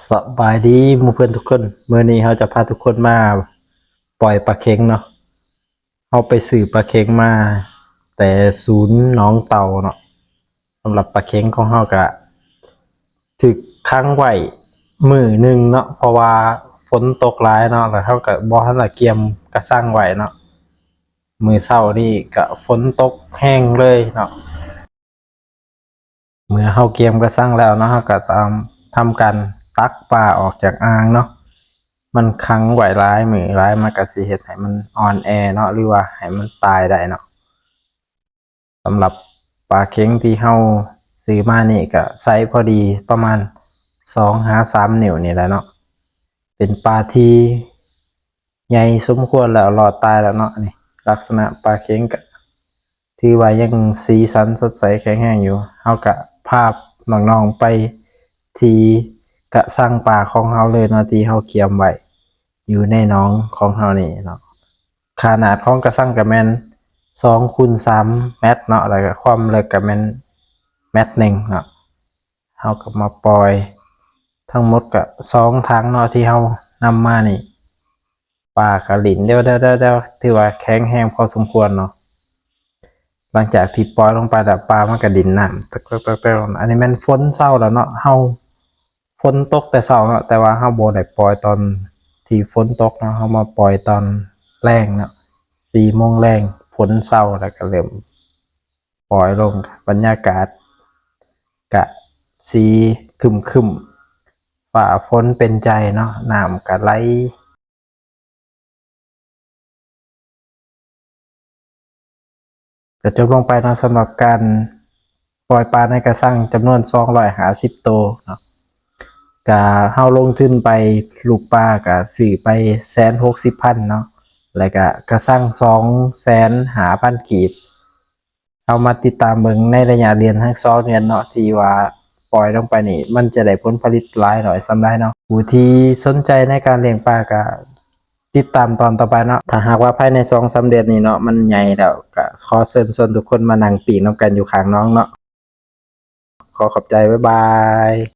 ສະບາຍດີໝູ່ເພື່ອນທຸກຄົນ, ມື້ນີ້ເຮົາຈະພາທຸກຄົນມາປ່ອຍປາເຂັງເນາະ. ເຮົາໄປຊື້ປາເຂັງມາແຕ່ສູນໜອງເຕົ່າເນາະ. ສຳລັບປາເຂັງຂອງເຮົາກະຖືກຂັງໄວ້ມື້ໜຶ່ງເນາະ ເພາະວ່າຝົນຕົກຫຼາຍເນາະ ແລ້ວເຮົາກະບໍ່ທັນໄດ້ກຽມກະສັງໄວ້ເນາະ. ມື້ເຊົ້ານີ້ກະຝົນຕົກແຮງເລີຍເນາະ. ເມື່ອເຮົາກຽມກະສັງແລ້ວເນາະ ເຮົາກະຕ້ອງທຳການຕັກປາອອກຈາກອ່າງເນາະ. ມັນຂັງໄວ້ຫຼາຍມື້ຫຼາຍ ມັນກະຊິເຮັດໃຫ້ມັນອ່ອນແອເນາະ ຫຼືວ່າໃຫ້ມັນຕາຍໄດ້ເນາະ. ສຳລັບປາເຂັງທີ່ເຮົາຊື້ມານີ້ກະໄຊພໍດີ ປະມານສອງຫາສາມນິ້ວນີ້ແຫຼະເນາະ. ເປັນປາທີ່ໃຫຍ່ສົມຄວນແລ້ວ ລອດຕາຍແລ້ວເນາະ. ນີ້ ລັກສະນະປາເຂັງກະຖືວ່າຍັງສີສັນສົດໃສແຂງແຮງຢູ່. ເຮົາກະພານ້ອງໆໄປທີ່ກະສັງປາຂອງເຮົາເລີຍເນາະ ທີ່ເຮົາກຽມໄວ້ຢູ່ໃນໜອງຂອງເຮົານີ້ເນາະ. ຂະໜາດຂອງກະສັງກະແມ່ນສອງຄູນສາມແມັດເນາະ ແລ້ວກະຄວາມເລິກກະແມ່ນແມັດໜຶ່ງເນາະ. ເຮົາກະມາປ່ອຍ ທັງໝົດກະສອງຖັງເນາະ ທີ່ເຮົານຳມານີ້. ປາກະຫຼິ້ນແລ້ວໆໆ ຖືວ່າແຂງແຮງພໍສົມຄວນເນາະ. ຫຼັງຈາກທີ່ປ່ອຍລົງໄປແລ້ວ ປາມັນກະດິນນ້ຳແຕ່ວໆໆ. ອັນນີ້ແມ່ນຝົນເຊົາແລ້ວເນາະ ເຮົາ ຝົນຕົກແຕ່ເຊົ້າເນາະ ແຕ່ວ່າເຮົາບໍ່ໄດ້ປ່ອຍຕອນທີ່ຝົນຕົກເນາະ ເຮົາມາປ່ອຍຕອນແລງເນາະ ສີ່ໂມງແລງ ຝົນເຊົາແລ້ວກະເລີ່ມປ່ອຍລົງ. ບັນຍາກາດກະສີຄຶ້ມໆ ຟ້າຝົນເປັນໃຈເນາະ ນ້ຳກະໄຫຼ. ກະຈົບລົງໄປເນາະ ສຳລັບການປ່ອຍປາໃນກະສັງຈຳນວນສອງຮ້ອຍຫ້າສິບໂຕເນາະ. ກະເຮົາລົງທຶນໄປ ລູກປາກະຊື້ໄປແສນຫົກສິບພັນເນາະ ແລ້ວກະກະສັງສອງແສນຫ້າພັນກີບ. ເຮົາມາຕິດຕາມເບິ່ງໃນໄລຍະເດືອນທັງສອງເດືອນເນາະ ທີ່ວ່າປ່ອຍລົງໄປນີ້ ມັນຈະໄດ້ຜົນຜະລິດຫຼາຍໜ້ອຍສ່ຳໃດເນາະ. ຜູ້ທີ່ສົນໃຈໃນການລ້ຽງປາກະຕິດຕາມຕອນຕໍ່ໄປເນາະ. ຖ້າຫາກວ່າພາຍໃນສອງສາມເດືອນນີ້ເນາະ ມັນໃຫຍ່ແລ້ວ ກະຂໍເຊີນຊວນທຸກຄົນມານັ່ງປີ້ງນຳກັນຢູ່ຂ້າງໜອງເນາະ. ຂໍຂອບໃຈ ບາຍບາຍ.